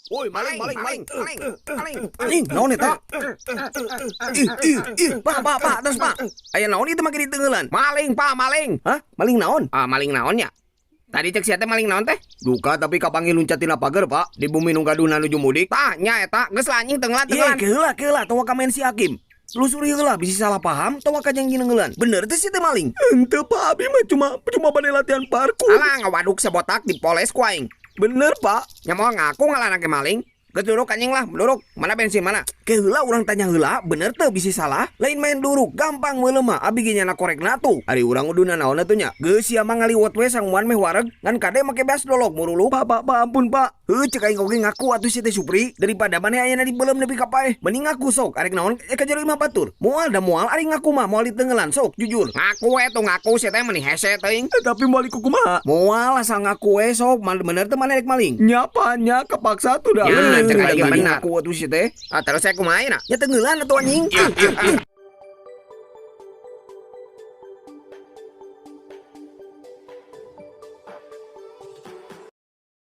Woi, maling, maling, maling, maling, maling. Anjing, naon eta? Ih, ih, ih, Pak, Pak, Pak, terus, Pak. Aya naon itu make diteunggeulan? Maling, Pak, maling. Hah? Maling naon? Ah, maling naon ya? Tadi cek sia teh maling naon teh? Duka, tapi kapanggih luncat tina pagar, Pak. Di bumi nu gaduhna nuju mudik. Tah, nya eta geus lah, anjing, teunggeulan, Iya, teunggeulan. Ke heula, ke heula, tong waka main si hakim. Telusuri heula, bisi salah paham, tong waka janji neunggeulan. Bener teh sia teh maling? Henteu, Pak, abi mah cuma cuma bade latihan parkur. Alah, ngawaduk sebotak dipoles ku aing. Bener, Pak. Nya moal ngaku ngaranna ge maling. Geus duruk, anjing lah, duruk. Mana bensin, mana? Ke heula, urang tanya heula, bener teu, bisi salah? Lain main duruk, gampang meuleum mah, abi ge nyana korekna tuh. Ari urang uduna naon atuh nya? Geus, sia mah ngaliwet we sanguan meh wareg, ngan kade make beas dolok muruluk. Pak, Pak, Pak, ampun, Pak. Heuh, cek aing oge ngaku atuh sia teh, Supri. Daripada maneh ayana dibeuleum nepi ka paeh, mending ngaku sok, arek naon ka jero imah batur. Moal da moal ari ngaku mah moal diteunggeulan, sok jujur. Ngaku we tuh, ngaku sia teh meni hese teuing. Eh, tapi moal kumaha? Moal, asal ngaku we sok, bener teu maneh rek maling? Nya, Pak, nya kepaksa tuh dah. Ya, cek aing ge bener. Ngaku atuh sia teh. Ah, terus saya kumaha na? Ya teunggeulan atuh, anjing. Ih, ih, ih.